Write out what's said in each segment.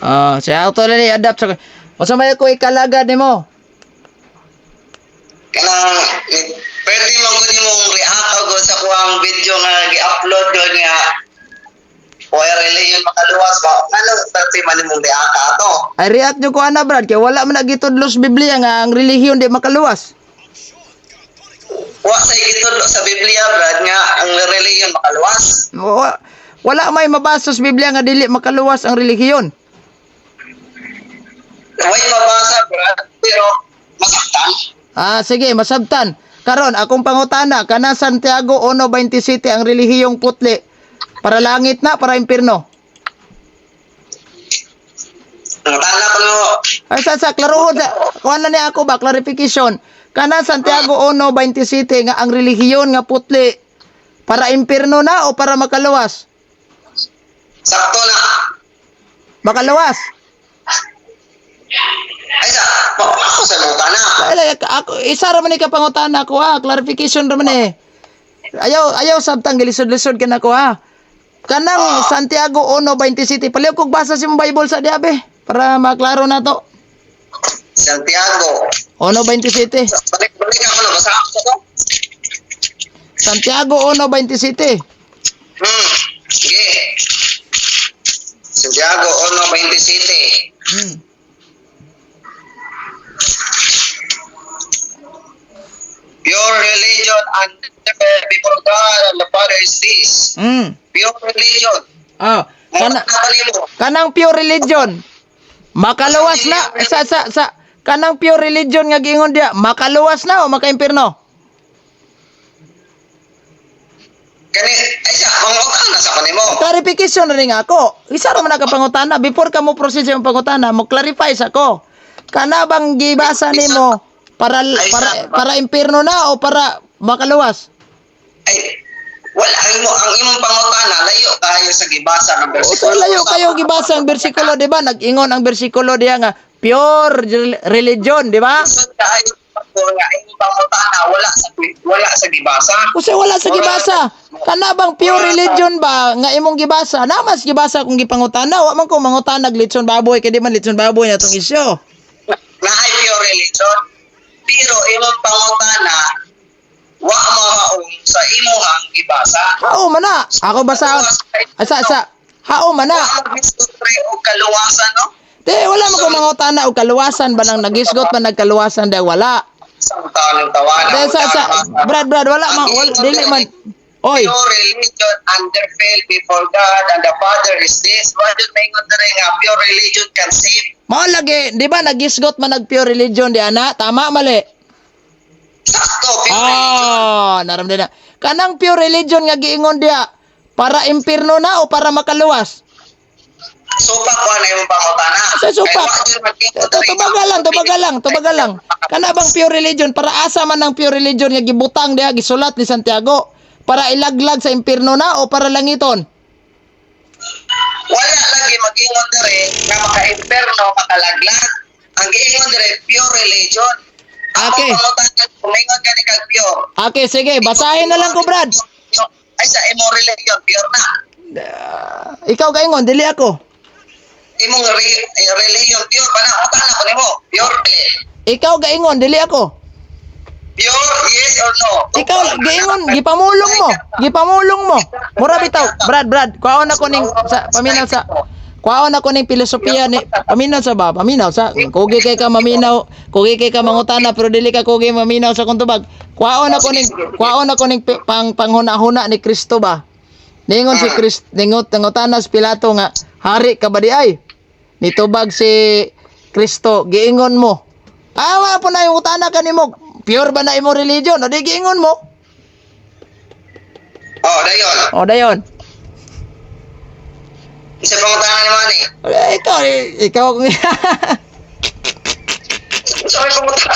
Ah, siya auto na ni adapt sa. Unsa may ako ikalagad nimo? Kanang pwede mo gud imong react og sa kuang video nga gi-upload yun nga why religion makaluwas ba? Ano pwede man imong react ato? Ay, react nyo ko ana, Brad, kay wala man nagitudlo sa Biblia nga ang relihiyon di makaluwas. Wa sa gitudlo sa Biblia, Brad, nga ang religion makaluwas. Wala may mabasa sa Biblia nga dili makaluwas ang relihiyon. Way mabasa, Brad, pero masaktan. Ah, sige, masabtan. Karon akong pangutana, kana Santiago 1:27, ang relihiyong putli, para langit na, para impierno? Ang ko no. Ay, sa klarohon sa kuan na ni ako ba, clarification. Kana Santiago 1:27 nga ang relihiyon nga putli, para impierno na o para makaluwas? Sakto na. Makaluwas. Ay sa, ako sa mangutana. Ay, ako, isa ra man ni ka pangutana ko ha, clarification ra man eh. Ayaw ayaw sabtang gilisod-lisod ka na ko ha. Kanang Santiago 1:27, paliw kog basa sa imong Bible sa diabe para maklaro na to. Santiago. 1:27. Balik balik ako na basa ako to. Santiago 1:27. Sige. Santiago 1:27. Pure religion and before God and the Father is this. Pure religion. Ah, kana Kana nimo. Kanang pure religion makaluwas na sa kanang pure religion nga giingon diya, makaluwas na o makaimpirno? Kani ay sa mangutana sa kanimo. Clarification na rin ako. Isa ra man ka pangutana before ka mo proceed sa imong pangutana, mo clarify sa ko. Kana bang gibasa nimo para impirno na o para makaluwas? Ay wala ang imong pangutana layo kayo sa gibasa ng O bersikulo. so layo kayo gibasa ang bersikulo, di ba? Nag-ingon ang bersikulo diya nga pure religion, di ba? Sud kaayo ko nga imong pangutana wala sa gibasa. Kasi wala sa gibasa. Kana bang pure religion ba nga imong gibasa? Na mas gibasa kung gipangutana, wa man ko mangutana og litson baboy kay di man litson baboy na tong isyo. Na ay pure religion. Pero imong pangutana wa mahaong sa imuhang gibasa. Hao man na. Ako basa asa sa hao man na. Wa mo gisulti og kaluwasan, no? Di, wala man ko mangutana og kaluwasan ba nang nagisgot man nagkaluwasan di wala. Sa taon ng tawana. Di, sa Brad, Brad, wala man, wala, dili man. Oy, Pure religion under fail before God and the Father is this. Why do maingon diri nga pure religion can save? Mao lagi, di ba nagisgot man nag pure religion di ana? Tama, mali? Sakto, pure religion. Ah, naramdaman na. Kanang pure religion nga giingon diya, para impirno na o para makaluwas? Supak ko na imong pangutana. Sa supak. Kay wa jud mag-ingon diri nga Tubaga lang, tubaga lang, tubaga lang. Kana bang pure religion, para asa man ang pure religion nga gibutang diha, gisulat ni Santiago? Para ilaglag sa impirno na o para langiton? Wala lagi mag-ingon diri nga maka-imperno, makalaglag. Ang giingon diri pure religion. Ako pangutana, kumingon ka ni kag pure. Okay, sige, basahin na lang ko, Brad. Ay sa imong religion pure na. Ikaw kaingon, dili ako. Imong religion pure pa na utana ko nimo. Pure dili. Ikaw gaingon, dili ako. Pure, yes or no? Ikaw giingon, gipamulong mo. Gipamulong mo. Mura bitaw, Brad, Brad, kuhaon ako ning sa paminaw sa kuhaon ako ning filosofiya ni paminaw sa ba, paminaw sa kugi kay ka maminaw, kugi kay ka mangutana pero dili ka kugi maminaw sa kung tubag. Kuhaon ako ning pang panghuna-huna ni Kristo ba. Ningon si Kristo, ningot nangutana si Pilato nga hari ka ba di ay? Nitubag si Kristo, giingon mo. Ah, wala po na yung utana ka nimo. Pure ba na imong religion? O di giingon mo. Oh, dayon. O dayon. Isa pangutana ni Manny. Eh, ikaw, eh, ikaw kung Sa may pangutana.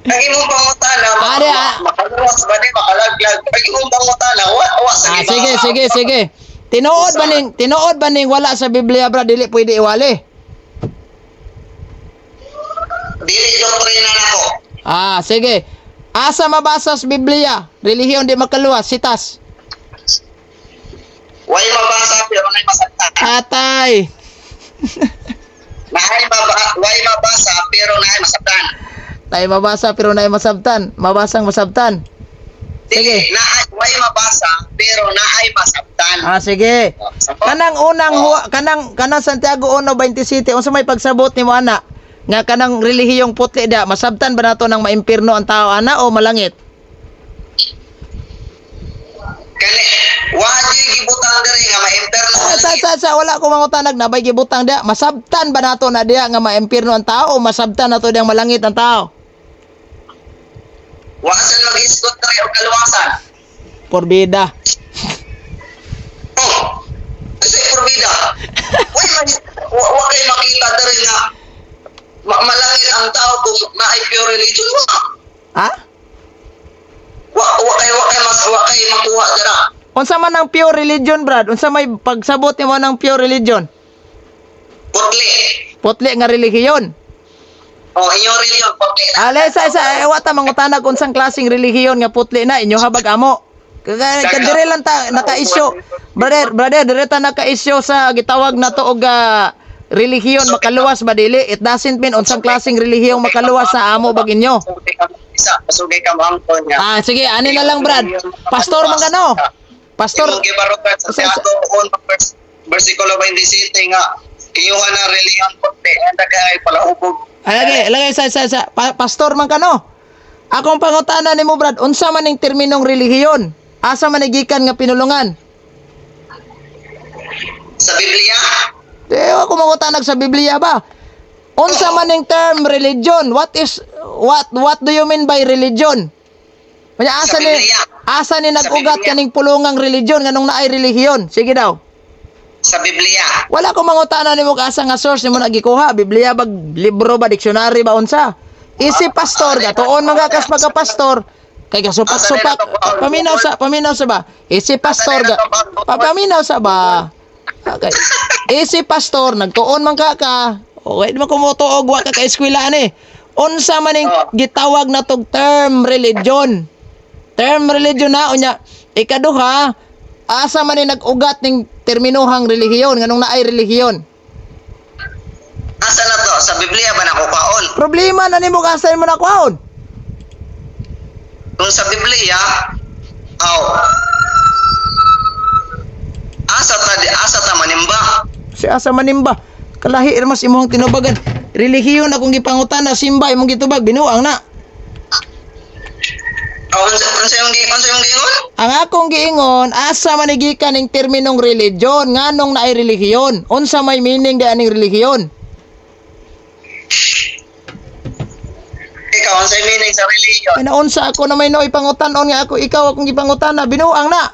Ang imong pangutana, Are, ah. makaluwas ba ni makalaglag? Ang imong pangutana, wa sa Ah, giba. sige, sige, sige. Tinuod ba ning wala sa Biblia, bro, dili pwede iwali? Dili doktrina nako. Ah, sige. Asa mabasa sa Biblia? Relihiyon di makaluwas, sitas. Way mabasa pero nay masaktan. Atay. Naay maba, way mabasa pero naay masabtan. Naay mabasa pero naay masabtan. Mabasang masabtan. Sige. Dili, naay way mabasa pero naay masabtan. Ah, sige. Sabot? Kanang unang kanang kanang Santiago 1:27, unsa may pagsabot nimo ana? Nga kanang relihiyong putli da, masabtan ba nato nang maimpirno ang tao ana o malangit? Kani wa gyud gibutang diri nga maimperno Ah, ang sa, langit. sa, sa, wala ko mangutanag na bay gibutang da. Masabtan ba nato na diya nga maimpirno ang tao o masabtan nato diyang malangit ang tao? Wa san mag-isgot diri og kaluwasan. Porbida. Oh. Kasi porbida. Way man wa kay makita diri nga malangit ang tao kung naay pure religion wa. Ha? Wa kay mas wa kay makuha dira. Unsa man ang pure religion, Brad? Unsa may pagsabot nimo ng pure religion? Putli. Putli nga relihiyon. Oh, inyong religion putli na. Ale sa sa eh, wa ta mangutanag unsang klaseng relihiyon nga putli na inyo habag amo. Kadire lang ta naka-issue. Brother, brother, dire ta naka-issue sa gitawag na to og relihiyon makaluwas ba dili? It doesn't mean unsang klaseng relihiyon makaluwas sa amo bag inyo. Pasugay ka isa, pasugay ka moangkon nga. Ah, sige, ani na lang, Brad. Pastor man kano? Pastor, Imong gibarukan sa Santiago 1 verse versikulo 27 nga inyuha na religion putli and kay palahubog. Alagay, alagay sa pastor man kano. Akong pangutana nimo, Brad, unsa man ning terminong relihiyon? Asa man ni gikan nga pinulungan? Sa Biblia, Eh, ako mangutanag sa Biblia ba? Unsa man ning term religion? What is what do you mean by religion? Kanya asa Sa ni Biblia. asa ni Sa nag-ugat Biblia. kaning pulungang religion nganong naay relihiyon? Sige daw. Sa Biblia. Wala ko mangutana nimo kung asa nga source nimo nagikuha, Biblia ba, libro ba, dictionary ba, unsa? Isip pastor gatuon man ka kas pagka-pastor kay kasupak-supak paminaw sa ba? Isip pastor ga paminaw sa ba? Okay. Isip pastor nagtuon man ka ka. Okay, di man kumutuog wa ka ka eskwela ani. Unsa man ning gitawag na tog term religion? Term religion na unya. Ikaduha, asa man ni nag-ugat ning terminuhang relihiyon nganong naay relihiyon? Asa na to? Sa Biblia ba nakukaon? Problema na nimo kung asa mo nakuhaon. Kung sa Biblia, aw. Asa ta manimba? Si asa manimba. Kalahi mas imong tinubagan. Relihiyon akong gipangutana, simba imong gitubag, binuang na. Aw, unsa yung giingon? Ang akong giingon, asa man ni gikan ning terminong religion, nganong naay relihiyon? Unsa may meaning di aning relihiyon? Ikaw, unsa yung meaning sa religion? Ay naunsa ako na may nooy pangutan-on nga ako ikaw akong gipangutana, binuang na.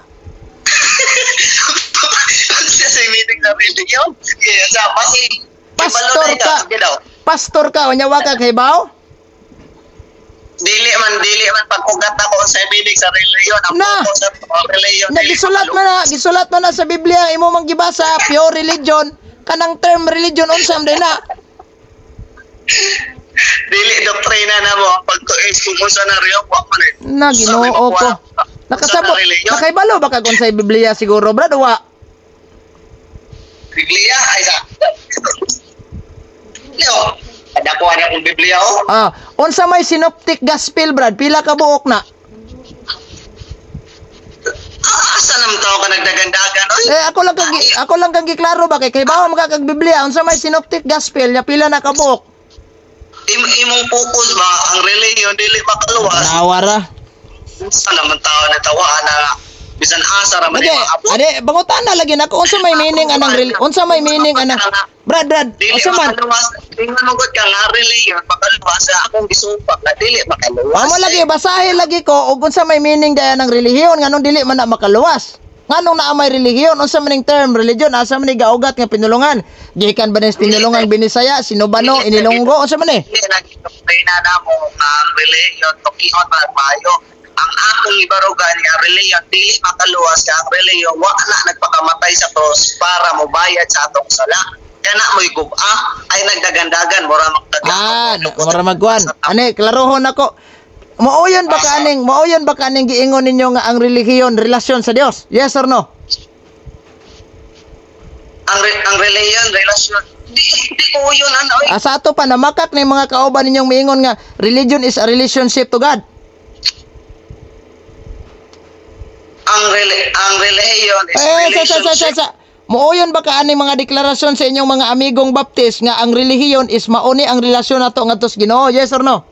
Unsa yung meaning sa religion? Yeah, sa basin. Pastor ka. Sige daw. Pastor ka, unya wa ka kahibaw? Dili man pag-ugat ako sa meaning sa religion. Ang Na. focus sa religion. Na gisulat man na sa Biblia ang imo mang gibasa, pure religion, kanang term religion unsa man na. Dili doktrina na mo ang pagtuis kung unsa na riyo wa man eh. Na Ginoo ko. Nakasabot, nakaibalo ba ka kung sa Biblia siguro, brad, wa? Biblia ay sa. Leo, adakuha niya kung Biblia oh. Ah, unsa may synoptic gospel, brad? Pila ka buok na? Ah, asa nam tao ka nagdagandagan oy? Eh ako lang kang giklaro ba kay bawo man ka kag Biblia, unsa may synoptic gospel nya pila na ka buok? Imong focus ba ang religion dili makaluwas? Nawara. Unsa naman tao na tawaan na bisan asa ra man Ade, imong abot. ade, bangutan na lagi nako unsa may meaning anang unsa may meaning anang Brad, Brad, Dili unsa man? makaluwas. Tingnan mo gud ka nga religion makaluwas sa akong gisupak na dili makaluwas. Amo lagi basahin lagi ko og unsa may meaning daya ng relihiyon nganong dili man na makaluwas. Nganong naa may relihiyon, unsa man ning term religion, asa man ni gaugat nga pinulungan? Gikan ba ni sa pinulungang Binisaya, Sinubano, Inilonggo, unsa man ni? Dili na gidoktrina na mo ang religion tukion maayo. Ang akong ibarugan nga religion dili makaluwas ka ang religion wa na nagpakamatay sa cross para mobayad sa atong sala. Kana mo'y gub-a ay nagdagandagan mura magtaga. Ah, mura magkuan. Ani, klarohon nako. Maoyon ba kaning giingon ninyo nga ang relihiyon relasyon sa Dios? Yes or no? Ang religion, relasyon. Di ko yun ano oy. Ah, sa ato pa namakak ni mga kauban ninyong miingon nga religion is a relationship to God. Ang religion is Eh, sa sa sa sa, relationship. sa. Muuyon ba ka ani mga deklarasyon sa inyong mga amigong Baptist nga ang relihiyon is mauni ang relasyon nato ngadto sa Ginoo? Yes or no?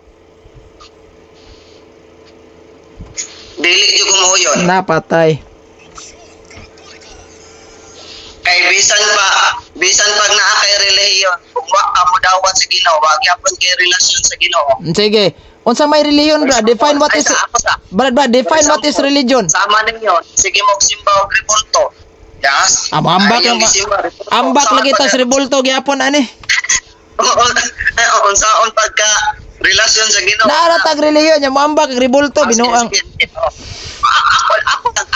Dili jud ko mo yun. Napatay. Kay bisan pag naa kay relihiyon, kung wa ka mo dawat sa Ginoo, wa gyapon kay relasyon sa Ginoo. Sige. Unsa may relihiyon, bro? Define what Ay, is sa ako sa Brad, Brad, define what is religion. Sama ninyo, sige mo simba og rebulto. Yes. Ah, ambak Ay, yung lang ba- gisimba, rebulto. Ambak Unsaon lagi tas pagka- rebulto gyapon ani. Oo, ay, oo, unsaon pagka relasyon sa Ginoo. Naara tag relihiyon nya moambak ang rebulto Ah, sige, binuang. sige, sige. Oo.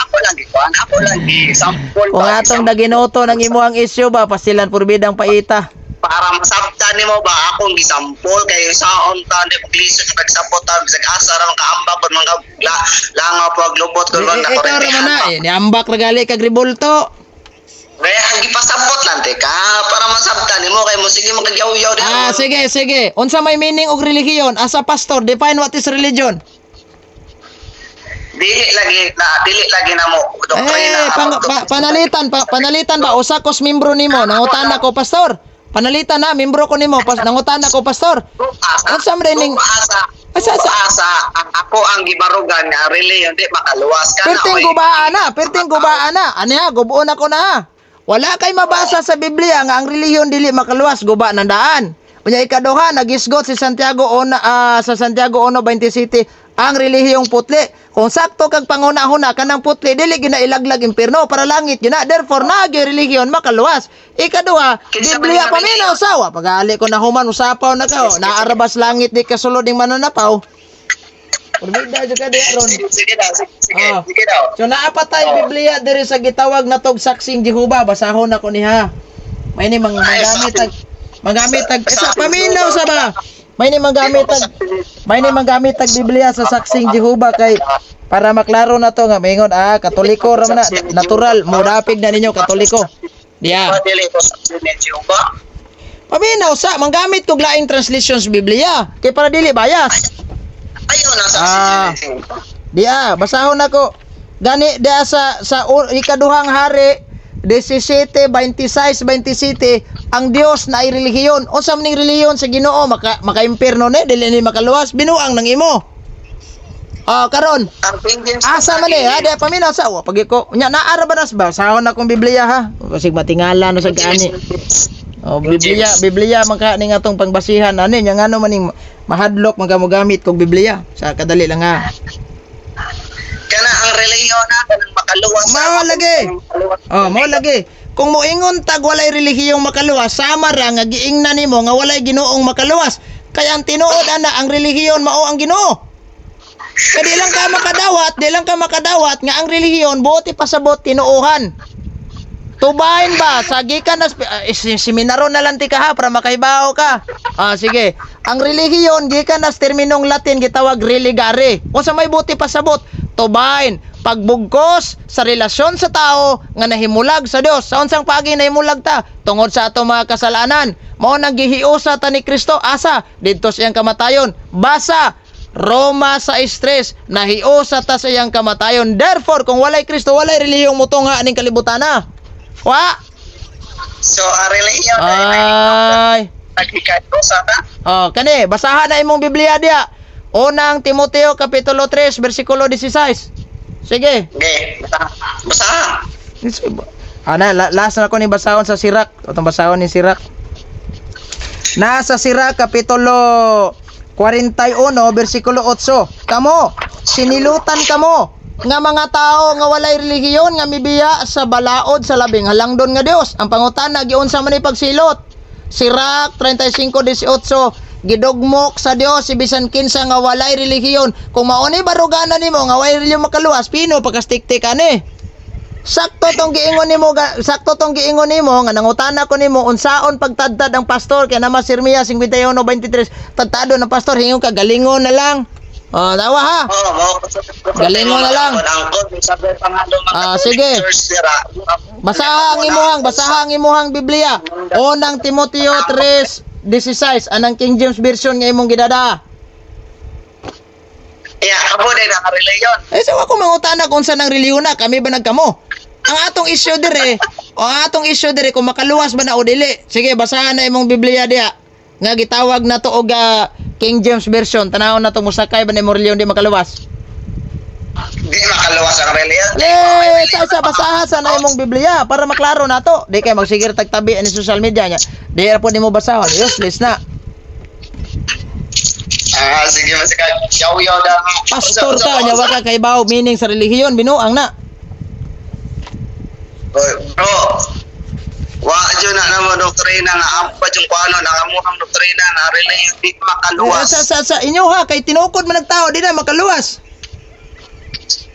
Ako lang gikuan, ako lang gi-sample Kung ba, atong gi-sample. daginoto ng imuhang isyu ba pasilan purbidang paita. Para masabtan nimo ba akong gisampol kay saon ta di paglisod sa pagsabot ta bisag asa ra man kaambak kun mga langaw pag lubot kun Eh, na ikaw ra man na eh, niambak ra gali kag rebulto. Kaya ang gipasabot lang teka para masabtan nimo kay mo sige makagyaw-yaw di. Ah, sige, sige. Unsa may meaning og relihiyon? As a pastor, define what is religion. Dili lagi na mo doktrina. Eh, panalitan ba usa kos membro nimo nangutana ko, pastor. Panalitan na membro ko nimo, nangutana ko, pastor. Asa, Unsa man ning asa, Asa, asa? asa, ang ako ang gibarugan nga reliyon di makaluwas ka na, Perting oy. gubaan na, perting gubaan na. Ano ya, gubuon ako na ha. Wala kay mabasa sa Biblia nga ang relihiyon dili makaluwas, guba ng daan. Unya ikaduha, nagisgot si Santiago ona sa Santiago 1:27 ang relihiyong putli. Kung sakto kag panguna-huna kanang putli dili ginailaglag impierno para langit gina. Therefore na relihiyon makaluwas. Ikaduha, Kinsa man Biblia nga paminaw sawa. Pagali ko na human usapaw na ka. Sige, sige, Naarabas langit di kasulod ning mananapaw. Purbida jud ka di aron. Sige, sige daw, sige, sige, Ah. sige daw. So naa pa tay Biblia diri sa gitawag na tog Saksing Jehova, basahon ako niha. May ni mang manggamit tag sa paminaw sa ba. May ni manggamit tag Biblia sa Saksing Jehova kay para maklaro na to nga maingon Katoliko ra man na natural murapig na ninyo Katoliko. Diya. Dili ko sa ni Jehovah. Paminaw sa manggamit kog laing translation sa Biblia kay para dili bias. Ayaw na sa Ah. ni Jehovah. Diya, basahon ako. Gani diya sa ikaduhang hari 17, 26, 27, ang Dios na ay relihiyon. Unsa man ning relihiyon sa Ginoo maka impierno ni dili ni makaluwas binuang nang imo. Ah, karon Ang King James asa man eh, ha, diya paminaw sa wa pagi ko. Nya naa ra ba nas basahon akong Biblia ha. Basig matingala na sa gani. Oh, Biblia, Biblia man ka ning atong pangbasihan ani nya ngano man ning mahadlok man ka mogamit kog Biblia sa kadali lang ha. Kana ang relihiyon na kanang makaluwas. Mao lagi. Oh, mao lagi. Kung moingon tag walay relihiyong makaluwas, sama ra nga giingnan nimo nga walay Ginoong makaluwas. Kaya ang tinuod ana ang relihiyon mao ang Ginoo. Kaya di lang ka makadawat nga ang relihiyon buot ipasabot tinuohan. Tubahin ba sa gikan na seminaro na lang ti ka ha para makaibaw ka. Ah, sige. Ang relihiyon gikan na sa terminong Latin gitawag religare. Unsa may buti pasabot? Tubahin pagbugkos sa relasyon sa tao nga nahimulag sa Dios. Sa unsang paagi nahimulag ta? Tungod sa ato mga kasalanan. Mao nang gihiusa ta ni Kristo asa didto sa iyang kamatayon. Basa Roma 6:3, nahiusa ta sa iyang kamatayon. Therefore, kung walay Kristo, walay relihiyong mutungha aning kalibutan na. Wa. So ang relihiyon Ay. ay sa ta. Oh, kani, basahan na imong Biblia diya. Unang Timoteo kapitulo 3 bersikulo 16. Sige. Okay, basta. Basta. Ana, last na ko ni basahon sa Sirak. Atong basahon ni Sirak. Nasa Sirak kapitulo 41 bersikulo 8. Kamo, sinilutan kamo nga mga tao nga walay relihiyon nga mibiya sa balaod sa labing halangdon nga Dios. Ang pangutana giunsa man ni pagsilot. Sirak 35:18, gidugmok sa Dios si bisan kinsa nga walay relihiyon. Kung mao ni barugana nimo nga walay relihiyon makaluwas, pino pagkastiktik ani. Sakto tong giingon nimo nga nangutana ko nimo unsaon pagtadtad ang pastor kay naman si Jeremias 51:23 tadtado ng pastor hingon ka galingon na lang. Oh, tawa ha. Oh, mo. Galing mo na lang. Ah, sige. Basaha ang imuhang Biblia. Unang Timoteo 3:16, anang King James Version nga imong gidada. Yeah, amo din ang reliyon. Eh sa ako mangutana kung saan ang relihiyon na, kami ba nagkamo? Ang atong issue dire, o ang atong issue dire kung makaluwas ba na o dili. Sige, basahan na imong Biblia diha. Nga gitawag na to og King James Version. Tanawon na to mosakay ba nimo relihiyon di makaluwas. Di makaluwas ang reliyon. Eh, sa basaha sa na imong Biblia para maklaro na to. Di kay magsigir tagtabi ani social media nya. Di ra po nimo basahon, useless na. Ah, sige, masika. Yaw-yaw da. Pastor ka nya wa ka kay bawo meaning sa relihiyon, binuang na. Oy, bro. Wa jud na namo doktrina nga ang pa jud kuano na amuhang doktrina na reliyon di Eh, makaluwas. sa inyo ha kay tinukod man nagtao di na makaluwas.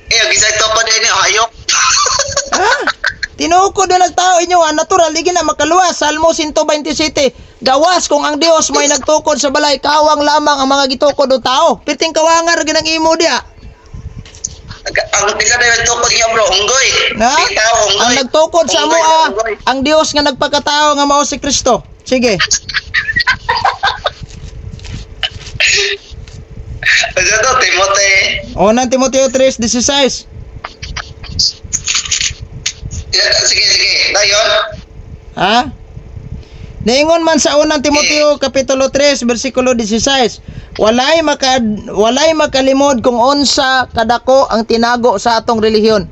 Eh, gisag to ko din hayop. Ha? Tinukod na nagtao inyo ha, natural di na makaluwas. Salmo 127. Gawas kung ang Dios may nagtukod sa balay, kawang lamang ang mga gitukod o tao. Pirting kawangar ginang imo diha. Ang bisa na nagtukod niya bro, unggoy. Na? Di tao, unggoy. Ang nagtukod sa Unggoy, amo ah, unggoy. ang Dios nga nagpakatao nga mao si Kristo. Sige. Ano to, Timote? Unang Timoteo 3:16. Yeah, sige, sige. Dayon. Ha? Niingon man sa Unang Timoteo kapitulo 3 bersikulo 16, walay makalimod kung unsa kadako ang tinago sa atong relihiyon.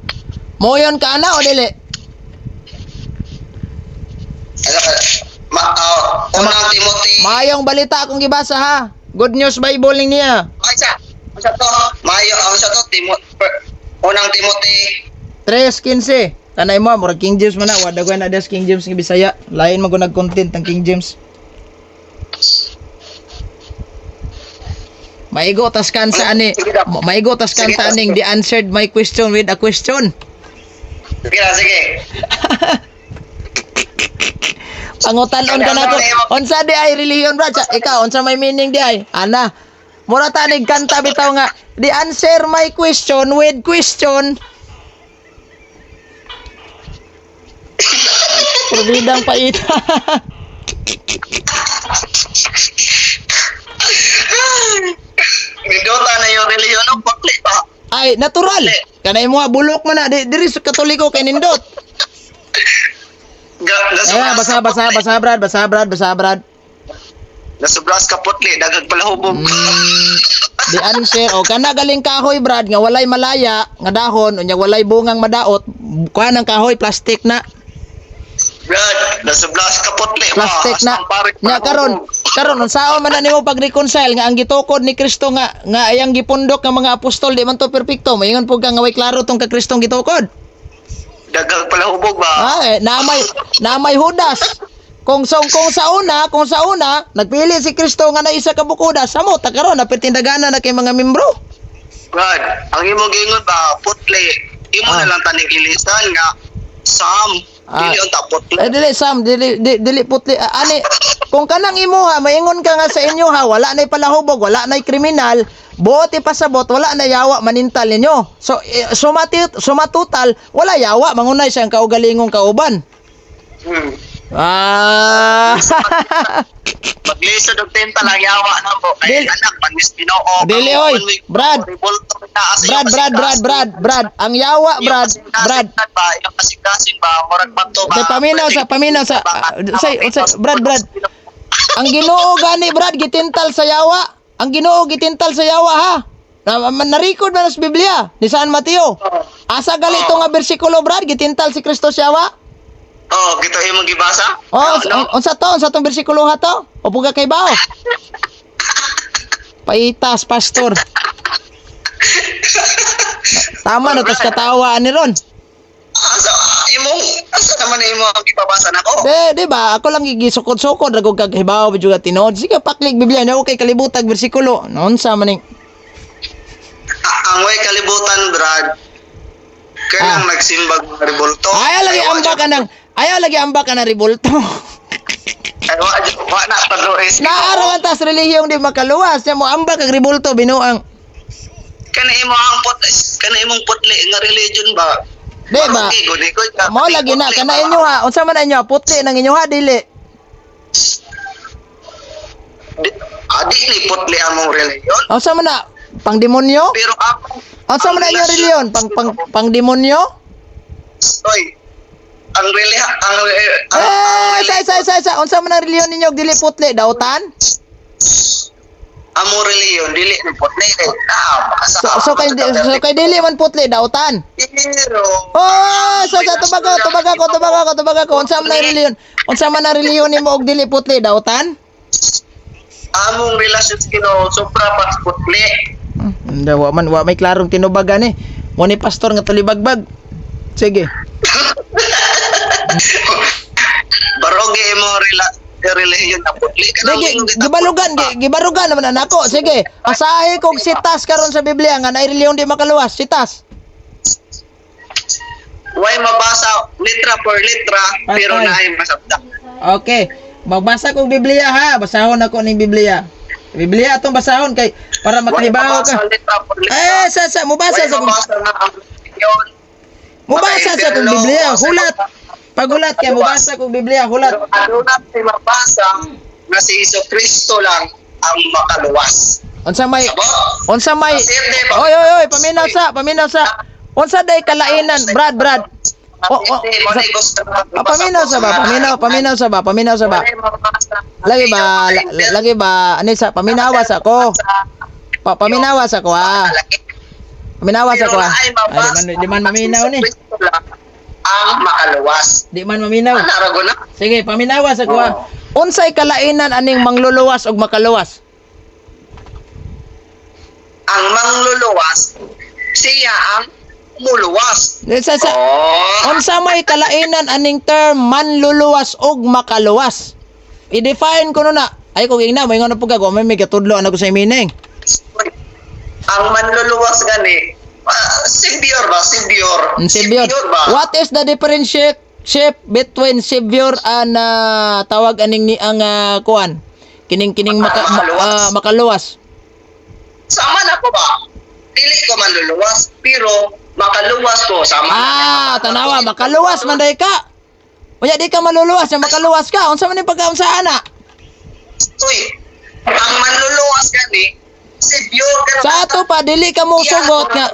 Moyon ka ana o dili? Ano ka? Ma, oh, Unang Timothy. Maayong balita akong gibasa ha. Good News Bible ning niya. Ay, sa. Ang sa to. Mayo, ang sa to, Unang Timothy. 3:15. Tanay mo, murag King James man na, wala ko na des King James nga Bisaya. Lain man ko nag-content ang King James. Maigo tas kansa ani. Maigo tas kanta aning the answered my question with a question. Sige na, sige. Pangutan-on ka na ko. Unsa di ay relihiyon, brad? Sa, ikaw, unsa may meaning di ay? Ana. Mura tanig kanta bitaw nga the answer my question with question. Probidang paita. Nindota na yung relihiyon no, pakli pa. Ay, natural. Kanay mo bulok man na di diri sa Katoliko kay nindot. Ay, basa basa basa brad, basa brad, basa brad. Nasubras ka putli, dagag palahubog. Di answer o kana galing kahoy brad nga walay malaya nga dahon unya walay bungang madaot kuha ng kahoy plastic na. Brad, nasubras ka putli. Plastic na. Nya karon karon unsaon man na nimo pag-reconcile nga ang gitukod ni Kristo nga nga ayang gipundok ng mga apostol di man to perpekto? Moingon pud ka nga way klaro tong ka Kristong gitukod. Dagag palahubog ba? Ay, namay Judas. Kung sa una nagpili si Kristo nga na isa ka bukuda samo ta karon napitindagana na kay mga membro. Brad, ang imong giingon ba, putli. Imo na lang taning ilisan nga Sam, dili unta putli. Eh dili Sam, dili dili putli. Ah, ani kung kanang imuha maingon ka nga sa inyo ha, wala nay palahubog, wala nay kriminal, buot ipasabot, wala na yawa manintal ninyo. So eh, sumatutal, wala yawa mangunay siyang kaugalingong kauban. Ah. Maglisod og tinta lang yawa na mo. Kay anak panis Ginoo. Dili, oy. Brad. Brad, Brad, Brad, Brad, Brad. Ang yawa, Brad, Brad. Ba, iyang kasing-kasing ba, murag bato ba. Kay paminaw sa, say, say, Brad, Brad. Ang Ginoo gani, Brad, gitintal sa yawa. Ang Ginoo gitintal sa yawa ha. Na, na-record man sa Biblia ni San Mateo. Asa gali to nga bersikulo, Brad, gitintal si Kristo sa yawa? Oh, gito imong gibasa? Oh, Ano? unsa to? Unsa tong bersikulo ha to? Opo ka kay bao. Paitas, pastor. Tama na tas katawa ni ron. Asa imong asa naman imo ang gibabasa nako? De, di ba? Ako lang gigisukod-sukod ragog kag hibaw bidyo ka tinuod. Sige, paklik Biblia na okay kalibutag bersikulo. Noon sa maning Ang way kalibutan, Brad. Kailang nagsimbag mga rebulto. Ayaw lagi amba ka ng ayaw lagi amba ka ng rebulto. Ay, wa na tado is. Naarawan tas relihiyong di makaluwas. Nya mo amba kag rebulto binuang. Kani imo ang put kani imong putli nga religion ba? Di ba? Barugi, guni ko ka. Mao lagi na kana inyo ha. Unsa man na inyo? Putli nang inyo ha, dili? Di ni putli among religion. Unsa man na pangdemonyo? Pero ako Unsa man na inyong reliyon? Pang pang pangdemonyo? Oy. Ang relihiyon ang Eh, sa sa sa sa unsa man ang reliyon ninyo og dili putli, dautan? Among relihiyon dili ni putli kay ah baka So kay dili man putli, dautan. Pero Oh, so tubag ko, tubag ako, tubag ako, tubag ako. Unsa man ang reliyon? Unsa man ang reliyon nimo og dili putli, dautan? Among relasyon sa Ginoo sobra pa sa putli. Hindi, wa man, wa may klarong tinubagan eh. Mo ni pastor nga tulibagbag. Sige. Baroge imo relihiyon na putli Di, gibalugan, gibarugan naman na nako. Sige, asahi kog sitas karon sa Biblia nga naay reliyon di makaluwas, sitas. Way mabasa litra por litra pero Patay. naay masabta. Okay. Magbasa kog Biblia ha, basahon ako ning Biblia. Biblia atong basahon kay para Way makahibaw mabasa ka. litra por litra. Eh, sa mubasa Way sa kong mabasa nga ang relihiyon. Mubasa sa kong Biblia, hulat. Pagulat kay mubasa kong Biblia, hulat. Pero ano na si mabasa nga si Hesus Kristo lang ang makaluwas. Unsa may Sabot? Unsa may Pasirde ba? Oy oy oy, paminaw sa, paminaw sa. Unsa day kalainan, Brad, Brad? Oh, Pasirde, mo na gusto na Ah, paminaw sa ba? Paminaw, paminaw sa ba? Paminaw sa ba? Wala mabasa. Lagi ba? Lagi ba? Ani sa paminawa sa ko. Paminawa sa ko ah. Paminawa sa ko ah. Pero naay Ay, mabasa di man maminaw ni. si Hesus Kristo lang ang makaluwas. Di man maminaw. Ano rago na? Sige, paminawa sa ko ah. Unsay kalainan aning mangluluwas og makaluwas? Ang mangluluwas, siya ang muluwas. Di, sa Oh. Unsa may kalainan aning term manluluwas og makaluwas? I-define ko na. Ay ko ingna, moingon na pud ka, may gatudlo ana ko sa meaning. Ang manluluwas gani, savior ba? Savior. Savior. Ba? What is the differentiate shape between savior and tawag aning ni ang kuan? Kining kining Makaluwas. Makaluwas. Sama na ko ba? Dili ko manluluwas, pero makaluwas ko. Sama na. Ah, tanawa, makaluwas man day ka. Unya di ka maluluwas, ya makaluwas ka. Unsa man ning pagkaunsa ana? Uy, ang manluluwas gani, savior ka na. Sa ato pa dili ka musugot nga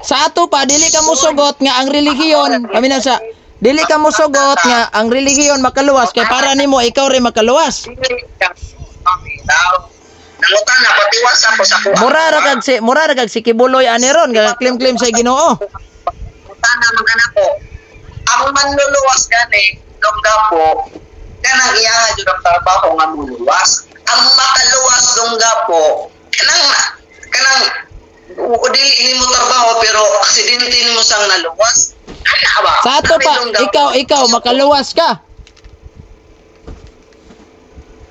sa ato pa dili ka musugot nga ang relihiyon, paminaw sa, dili ka musugot nga ang relihiyon makaluwas kay para nimo ikaw rin makaluwas. Dili ka paminaw. Nangutan na, patiwas ako sa kuha. Mura ra kag si Kibuloy ani ron ga claim-claim sa Ginoo. Nangutan na mga anak ko. Ang manluluwas gani, longga po, kanang iya jud ang trabaho nga muluwas. Ang makaluwas longga po, kanang kanang dili nimo trabaho pero aksidente nimo sang naluwas. Ana ba? Sa ato pa, Kani longga ikaw po. ikaw makaluwas ka.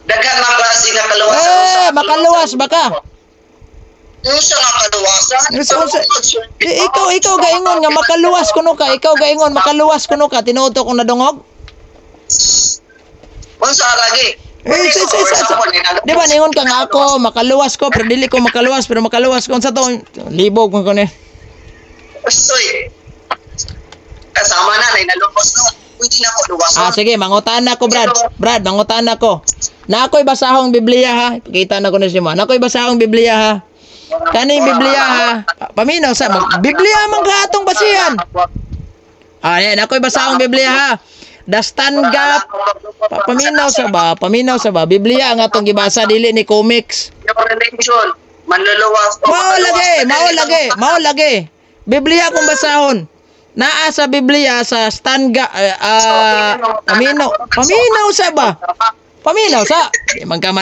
Daghan mga klase nga kaluwasan. Eh, makaluwas ba ka? Unsa nga kaluwasan? Di, ikaw ikaw gaingon nga makaluwas kuno ka, ikaw gaingon makaluwas kuno ka, tinuod to kung nadungog. Unsa lagi? Eh, sa. Di ba ningon ka nga ako makaluwas ko pero dili ko makaluwas pero makaluwas ko unsa to libog man ko ni. Uy. Kasama na nay nalubos no. Pwede na ko luwason. Ah, sige, mangutan na ko, Brad. Brad, mangutan na ko. Na ako'y basahong Biblia ha. Ipakita na ko na siya mo. Na ako'y basahong Biblia ha. Kaning Biblia ha. Paminaw sa Biblia man ka atong basihan. Ah, yan, ako'y basahong Biblia ha. The stand gap. Paminaw sa ba? Paminaw sa ba? Biblia ang atong gibasa dili ni comics. Yung religion, manluluwas o Mao lagi, mao lagi, mao lagi. Biblia kung basahon. Naa sa Biblia sa stand gap, paminaw, paminaw sa ba? Paminaw sa. Di man ka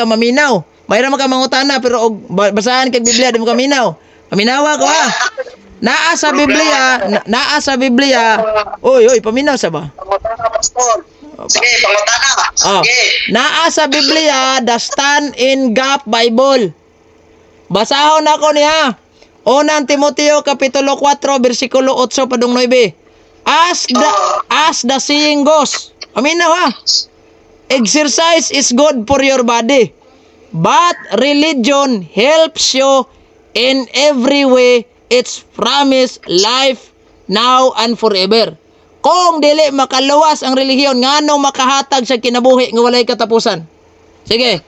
maminaw. Mayra man ka mangutana pero og basahan kag Biblia di man ka minaw. Paminawa ko ha. Naa sa Biblia, naa sa Biblia. Oy, oy, paminaw sa ba? Pangutana, pastor. Sige, pangutana. Oh. Sige. Naa sa Biblia, the Stand in Gap Bible. Basahon ako niya. Unang Timoteo kapitulo 4 bersikulo 8 padung 9. As the saying goes. Paminaw ha. Exercise is good for your body. But religion helps you In every way, it's promise life now and forever. Kung dili makaluwas ang relihiyon, nganong makahatag sa kinabuhi nga walay katapusan? Sige.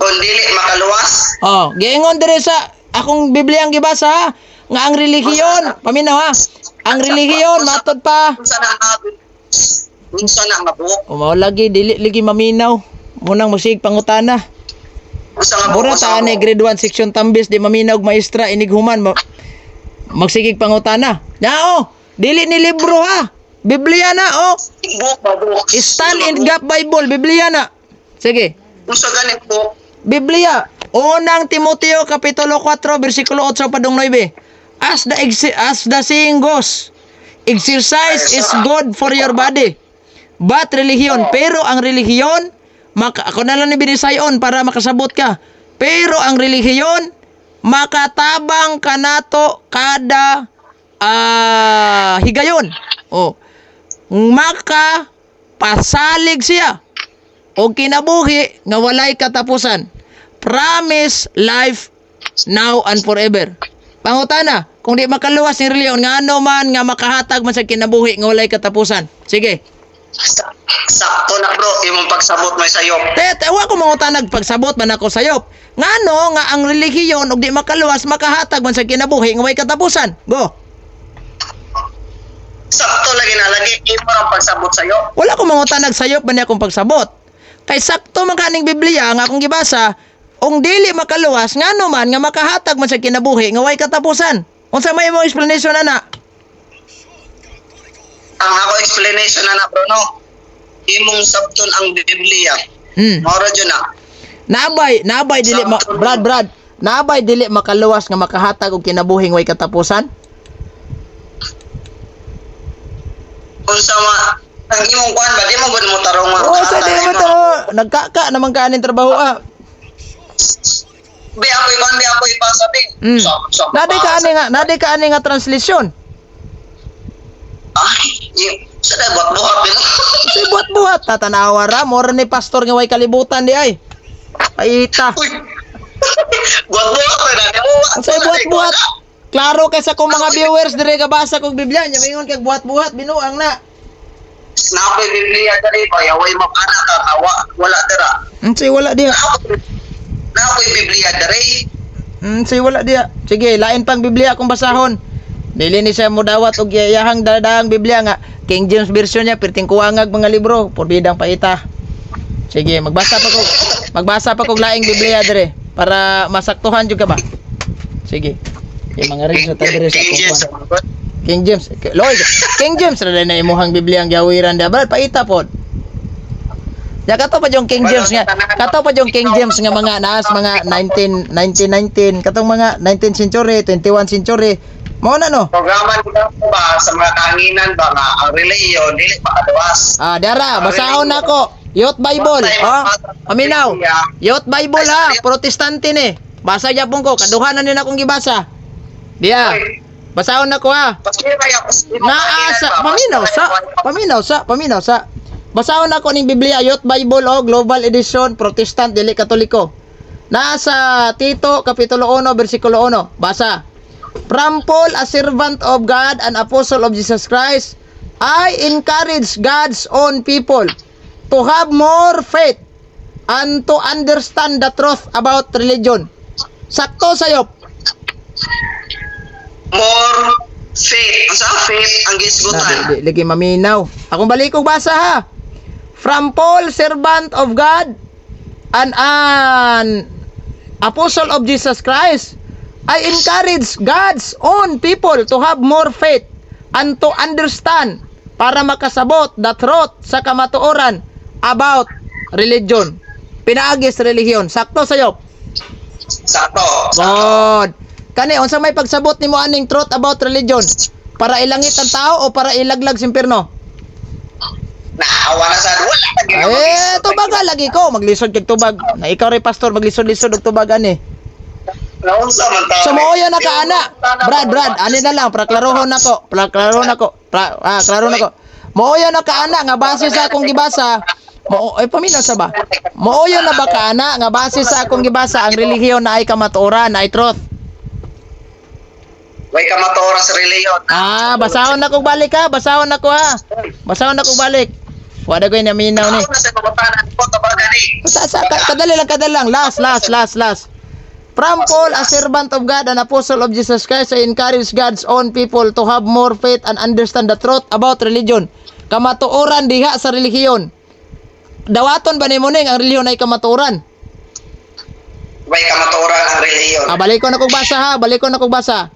Kung dili makaluwas, Oh, giingon diri sa akong Biblia ang gibasa ha, nga ang relihiyon, paminaw ha. Ang relihiyon matod pa. Unsa na nga buok? O mao lagi dili lagi maminaw. Munang musig pangutana. Unsa nga buok? Mura Unsa ta nga ani buok? grade 1 section Tambis, di maminaw og maestra inig human magsigig pangutana. Nao, dili ni libro ha. Biblia na oh. Buok ba buok? Stand in Gap Bible, Biblia na. Sige. Unsa gani buok? Biblia, Unang Timoteo kapitulo 4 bersikulo 8 padung 9. As the saying goes, exercise is good for your body. But relihiyon, pero ang relihiyon, maka, ako na lang ni binisayon para makasabot ka. Pero ang relihiyon, makatabang kanato kada higayon. Oh. Maka pasalig siya o kinabuhi nga walay katapusan. Promise life now and forever. Pangutana, kung di makaluwas ni reliyon, nga ano man nga makahatag man sa kinabuhi nga walay katapusan? Sige. Sakto na, bro, imong pagsabot may sayop. Te, wa ko mangutanag pagsabot man ako sayop. Ngano nga ang relihiyon og di makaluwas makahatag man sa kinabuhi nga way katapusan? Go. Sakto lagi na lagi imo ang pagsabot sayop. Wala ko mangutanag sayop man ni akong pagsabot. Kay sakto man kaning Biblia nga akong gibasa, ung dili makaluwas, ngano man nga makahatag man sa kinabuhi nga way katapusan? Unsa may imong explanation ana? Ang ako explanation na na, bro, no. Imong sabton ang Biblia. Mao ra jud na. Naabay dili ma- Brad, Brad, naabay dili makaluwas nga makahatag og kinabuhi nga way katapusan? Unsa ma ang imong kuan ba, di mo gud mo tarong nga. Oh, sa di mo to. Nagkaka naman kanin trabaho ah. Bi ako kuan, bi ako ipasa bi. Nadi ka ani nga translation. Ay, sa da buhat buhat bi mo. Si buhat-buhat tatanawa ra mo ni pastor nga way kalibutan di ay. Paita. Uy. Buhat buhat na di mo. Sa buhat-buhat. Klaro kay sa kong mga viewers dire gabasa kog Biblia nya maingon kag buhat-buhat binuang na. Nakoy Biblia diri ba yaway mapana ka awa wala dira. Say wala diha. Nakoy Biblia diri. Say wala diha. Sige, lain pang Biblia akong basahon. Dili ni siya modawat og iyahang dadahang Biblia nga King James Version niya perting kuwangag mga libro, porbidang paita. Sige, magbasa pa kog laing Biblia dire para masaktuhan jud ka ba. Sige. Kay mga rin sa dire sa King akong James. kuwan. King James. Loy, King James ra na imuhang Biblia ang giawiran dia. Brad, paita pod. Ya kato pa yung King James nga. Kato pa yung King James nga mga naas mga 19 1919 katong mga 19th century, 21st century. Mao na no. Programa nila ba sa mga kahanginan ba nga ang reliyon dili makaluwas. Ah, dara, basahon nako. Youth Bible, oh. Paminaw. Youth Bible ha, Protestante ni. Basa gyapon ko, kaduha na ni akong gibasa. Diya. Basahon nako ha. Naa sa paminaw sa paminaw sa paminaw sa Basahon ako ning Biblia, Youth Bible o Global Edition, Protestant dili Katoliko. Naa sa Tito kapitulo 1 bersikulo 1. Basa. From Paul, a servant of God and apostle of Jesus Christ, I encourage God's own people to have more faith and to understand the truth about religion. Sakto sayop. More faith. Ang sa faith ang Na, gisgutan. di, di, lagi maminaw. Akong balikog basa ha. From Paul, servant of God and an apostle of Jesus Christ, I encourage God's own people to have more faith and to understand para makasabot the truth sa kamatuoran about religion. Pinaagi sa relihiyon. Sakto sayop. Sakto. God. Kani unsa may pagsabot nimo aning truth about religion? Para ilangit ang tao o para ilaglag sa impierno? Naawa na sad wala na gyud. Eh, tubaga lagi ko maglisod kag tubag. Na ikaw ray pastor maglisod-lisod og tubag ani. Naunsa man ta. So mooyo na ka ana. Brad, Brad, ani na lang para klarohon nako. Para klarohon nako. Pra, ah, klaro nako. Mooyo na ka ana nga base sa akong gibasa, Mo ay paminaw sa ba? Mooyon na ba ka ana nga base sa akong gibasa ang relihiyon na ay kamatuoran, ay truth? Way kamatuoran sa relihiyon. Ah, basahon na kog balik ha, basahon na ko ha. Basahon na kog balik. Wala ko naminaw ni. Ako na sa pangutana ko tabagan ni. Sa kadali lang, kadali lang. Last, last, last, last. From Paul, a servant of God and apostle of Jesus Christ, I encourage God's own people to have more faith and understand the truth about religion. Kamatuoran diha sa relihiyon. Dawaton ba nimo ning ang relihiyon ay kamatuoran? Way kamatuoran ang relihiyon. Ah, balik ko na kog basa ha, balik ko na kog basa.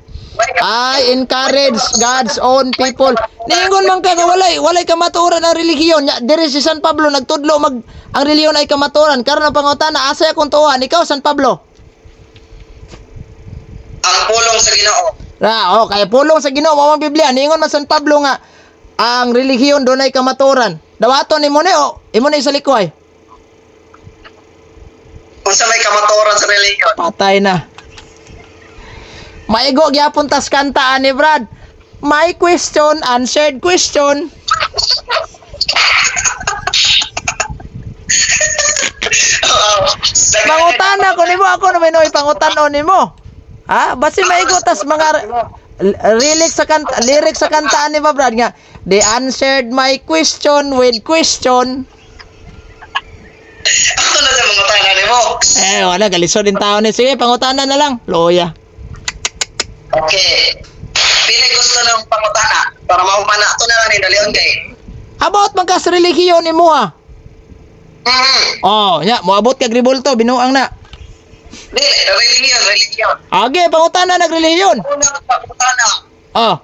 I encourage God's own people. Niingon man ka nga walay kamatuoran ang relihiyon. Nya diri si San Pablo nagtudlo mag ang relihiyon ay kamatuoran. Karon ang pangutana, asa akong tuohan ikaw, San Pablo? Ang pulong sa Ginoo. Ra, oh, kaya pulong sa Ginoo mao ang Biblia. Niingon man San Pablo nga ang relihiyon dunay kamatuoran. Dawaton nimo ni o imo ni sa likoy. Unsa may kamatuoran sa relihiyon? Patay na. Maigo gyapon tas kanta ani, Brad. My question answered question. Oo. Pangutana ko nimo, ako na may noy pangutan-on nimo. Ha? Basi maigo tas mga lyrics sa kanta ni ba, Brad, nga "They answered my question with question." Ako na sa pangutana nimo. Eh, wala galisod din tao ni. Sige, pangutana na lang. Loya. Okay. Pili gusto ng pangutana para mahuman na ato na lang ni Dalion kay. About man ka sa relihiyon nimo ha. Oh, nya moabot kag ribulto, binuang na. Dili, relihiyon, relihiyon. Age, pangutana nag relihiyon. Unang pangutana. Oh,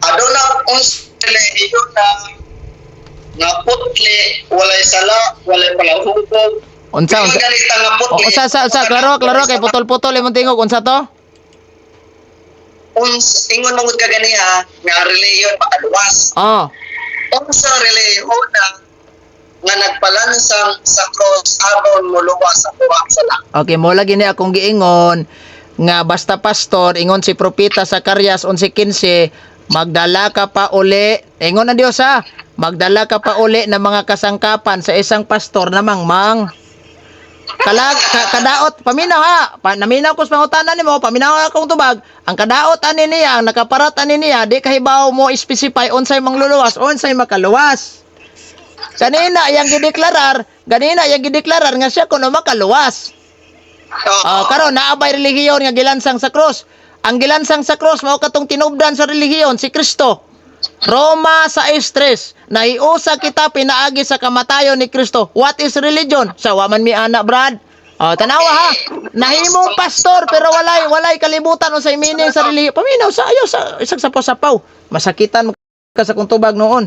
Aduna unsa relihiyon na nga putli, walay sala, walay palahubog. Unsa unsa? Ganita nga Oh, putli. unsa sa sa klaro klaro kay putol-putol imong tingog, unsa to? Uns ingon mangud ka ganiha nga relihiyon makaluwas. Oh. Unsa relihiyon na nga nagpalansang sa cross aron moluwas sa kuwang sala? Okay, mo lagi ni akong giingon nga basta pastor, ingon si propeta Zacarias 11:15, magdala ka pa uli, ingon ang Dios ha, magdala ka pa uli ng mga kasangkapan sa isang pastor na mangmang. Kalag, kadaot, paminaw ha, naminaw ko sa pangutana nimo, paminaw akong tubag, ang kadaot ani niya, ang nakaparat ani niya, di kahibaw mo specify unsay mangluluwas, unsay makaluwas. Ganina yang gideklarar nga siya kuno makaluwas. Oo. Ah, karon naa bay relihiyon nga gilansang sa krus? Ang gilansang sa krus mao katong tinubdan sa relihiyon, si Kristo. Roma 6:3, naiusa kita pinaagi sa kamatayon ni Kristo. What is religion? Sa wa man mi ana, Brad. Oh, tanawa ha. Nahimong pastor pero walay kalibutan unsay meaning sa relihiyon. Paminaw sa ayaw sa isang sapaw-sapaw. Masakitan mo ka sa kung tubag noon.